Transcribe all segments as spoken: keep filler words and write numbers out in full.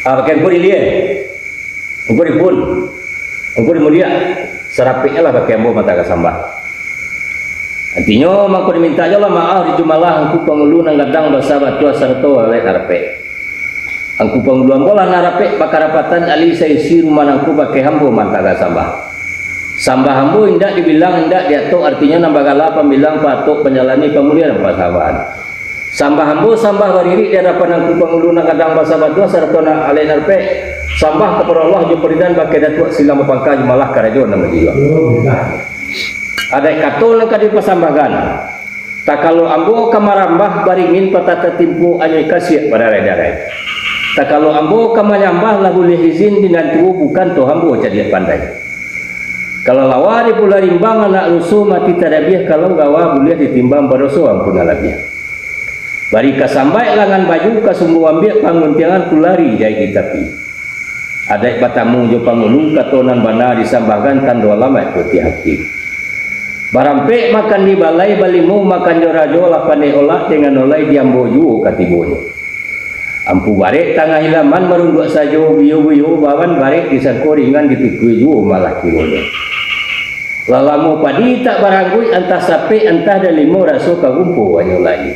Ah, pakai angku dilie, angku dipun, angku dimudiak, sarapeknyo lah pakai ambo manta ka sambah. Artinyo, mangko dimintak jolah maaf di jumalah angku pangulu nan gadang basa batuah sarato alek nan rapek. Angku pangulu ambo lah nan rapek bakarapatan alih saisi rumah nangku pakai ambo manta ka sambah. Sambah ambo indak dibilang, indak diatok, artinyo nan bagala pambilang, paatok, panjalani, pamuliakan pasambahan. Sambah ambo sambah baririk di adapan angku pangulu nan gadang basa batuah sarato nan alek nan rapek. Sambah kapado Allah jo paridan bakeh datuak silang bapangka jo malah karajo nan bajiwa. Adaik kato nan ka dipasambahkan. Takalo ambo ka marambah baringin patah tatimpo anyuik kasiak badarai-darai. Takalo ambo ka manyambah lah buliah izin di nan tuo bukan toh ambo cadiak pandai. Kalau lawa di pulau rimbang anak ruso mati tadabiah kalau gawa buliah ditimbang badoso ampun nan labiah. Bari ka sambaik langan baju ka sumbo ambiak pangguntiangan kulari jahik di tapi. Adaik batamu jo pangulu, kato nan bana disambahkan, tando alamaik putiah ati. Barampek makan di balai, balimo makan jo rajo, lah pandai olak dengan olai, di ambo juo ka tibonyo. Ampu barek tangah ilaman marunduak sajo, buyo-buyo bawan barek disangko ringan dipikui juo malah kironyo. Lah lamo padi tak barangguik, antah sapek antah dalimo raso ka gumpo anyo lai.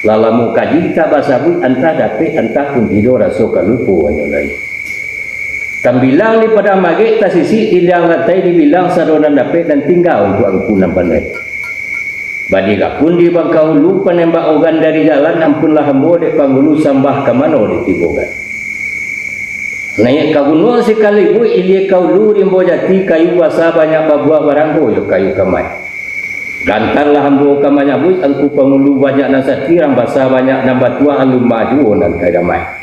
Lah lamo kaji tak basabuik, antah dapek antah pun tido raso ka lupo anyo lai. Tambilang di padang magek tasisik di liang lantai dibilang sado nan dapek nan tingga untuak angku nan pandai. Badi gapun di bangka ulu panembak ogan dari jalan ampunlah ambo dek pangulu sambah ka mano ditibokan. Naiak ka gunuang sikali buik ilia ka ulu rimbo jati kayu basa banyak babuah baranggo jo kayu kamai. Gantarlah ambo ka manyabuik angku pangulu banyak nan sati rang basa banyak nan batuah alun bajuo nan ka damai.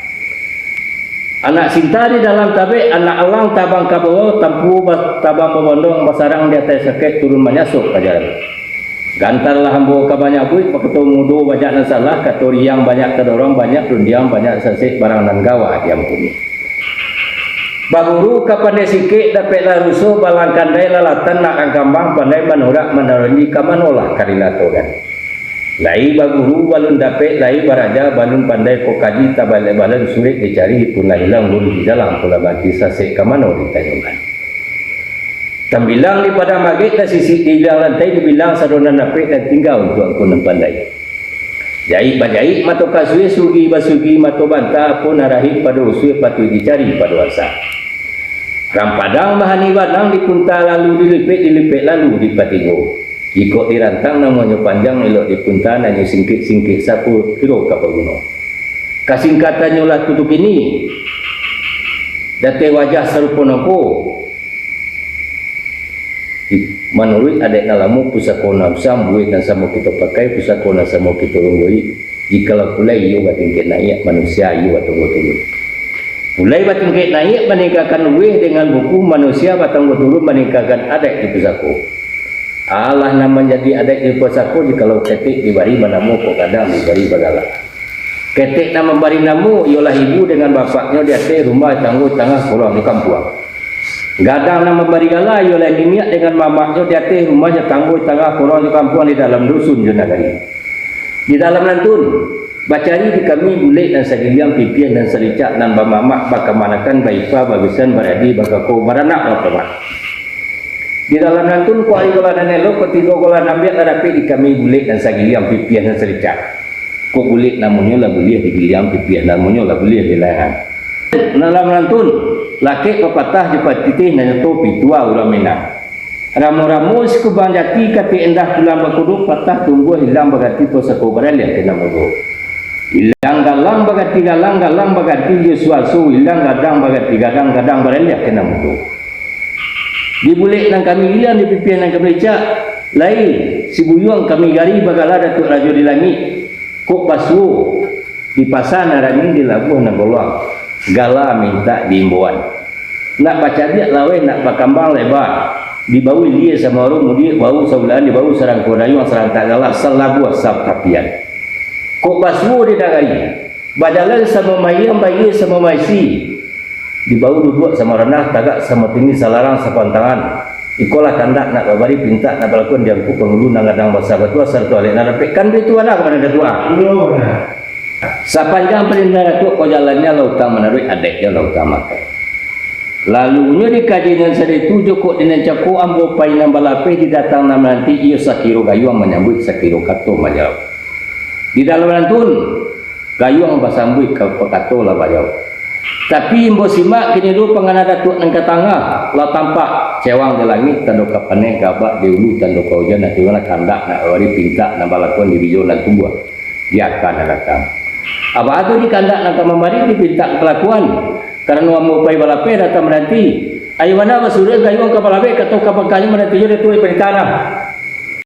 Anak sinta di dalam tabek, anak alang tabang ka bawah, tampuo ba-, tabang babondong basarang di ateh sakek turun manyasok ka jalan. Gantarlah ambo ka manyabuik, bakato mudo banyak nan salah, kato riang banyak tadorong, banyak rundiang banyak sasek, barang nan gawa diampuni. Baguru ka pandai sikek, dapeklah ruso, balangkandai lalatan nak angkambang, pandai manurak manaronji, ka manolah ka dinatokan. Lai baguru balun dapek, lai baraja balun pandai, kok kaji tabalek balan, surek dicari pun lah ilang, lurus di jalan pun lah mati, sasek ka mano ditanyokan. Tambilang di padang magek, tasisik di liang lantai, dibilang sado nan dapek nan tingga untuak angku nan pandai. Jaik bajaik mato kasua, sugi basugi mato banta, apo nan rahik pado usua patuik dicari pado asa. Rang padang mahani banang dipunta lalu dilipek, dilipek lalu dipatigo. Jikok dirantang namuahnyo panjang, elok dipunta nan nyo singkek, singkek sapo kiro ka paguno. Kasingkatannyo lah tutu kini, dateh wajah sarupo nangko. Manuruik adaik nan lamo, pusako nan usang, buweh nan samo kito pakai, pusako nan samo kito ronggoi. Jikalau pulai iyo batingkek naiak, manusia iyo batanggo turun. Pulai batingkek naiak maningkakan buweh dengan buku, manusia batanggo turun maningkakan adaik di pusako. Alah nan manjadi adaik di pusako, jikalau ketek dibari banamo, kok gadang dibari bagala. Ketek nan mambari namo, iyolah ibu dengan bapaknyo di ateh rumah, tanggo tangah, kolong di kampuang. Gadang nan mambari gala, iyolah niniak dengan mamaknyo di ateh rumah, jo tanggo tangah, kolong jo kampuang, di dalam dusun jo nagari. Di dalam lantun, bacari di kami bulek nan sagiliang, pipiah nan salicak, nan bamamak, bakamanakan, baipa, babisan, baradi, bakako, baranak, bapamak. Di dalam lantun, kok ari golah nan elok, kok tigo golah nan ambiak, lah dapek di kami bulek nan sagiliang, pipiah nan salicak. Kok bulek namonyo lah buliah digiliang, pipiah namonyo lah buliah dilangan. Dalam lantun, lakek papatah jo patitih nan nyato pitua urang Minang. Ramo-ramo sikubang jati, katik endah pulang bakodok, patah tumbuah hilang baganti pusako baraliah ka nan mudo. Hilang galang baganti galang, galang baganti jo suaso, hilang gadang baganti gadang, gadang baraliah ka nan mudo. Di bulek nan kami giliang, di pipiah nan kami licak, lai sibuyuang kami gari bagala Datuak Rajo di Langik. Kok basuo di pasa nan rami, di labuah nan goluang, gala mintak diimbauan. Nak bacabiak laweh, nak bakambang leba, dibau ilia samo aruih mudiak, bau saulaan dibau sarangko dayuang, sarantak gala salabuah satapian. Kok basuo di nagari, bajalan samo maiang, baia samo maisi, dibau duduak samo randah, tagak samo tinggi, salarang sapantangan. Ikolah kandak nak babari, pintak nak balakuan, di angku pangulu nan gadang basa batuah, sarato alek nan rapek. Kan baitu bana ka mano Datuak? Iyo, bana. Sapanjang parintah Datuak ko jalannyo lah utang manaruik, adaiknyo lah utang makai. Lalunyo dikaji nan sadai tu, jokok di nan cako, ambo pai nan balapeh, didatang nan mananti, iyo sakiro gayuang manyambuik, sakiro kato manjawab. Di dalam lantun, gayuang basambuik ka pakato lah bajawab. Tapi ambo simak kini dulu pangana Datuak nan ka tangah, lah tampak cewang di langik, tando ka paneh, gabak di ulu, tando ka ujan, nan tibo lah kandak nak lari, pintak nan balakuan di bijo nan tumbuah di aka nan datang. Abah tu di kandak nan ka mambari, dipintak balakuan. Karano ambo pai balapeh, datang mananti. Ayo bana basuruik gayuang ka balabeh, kato ka pangkanyo mananti jo Datuak parintah nah.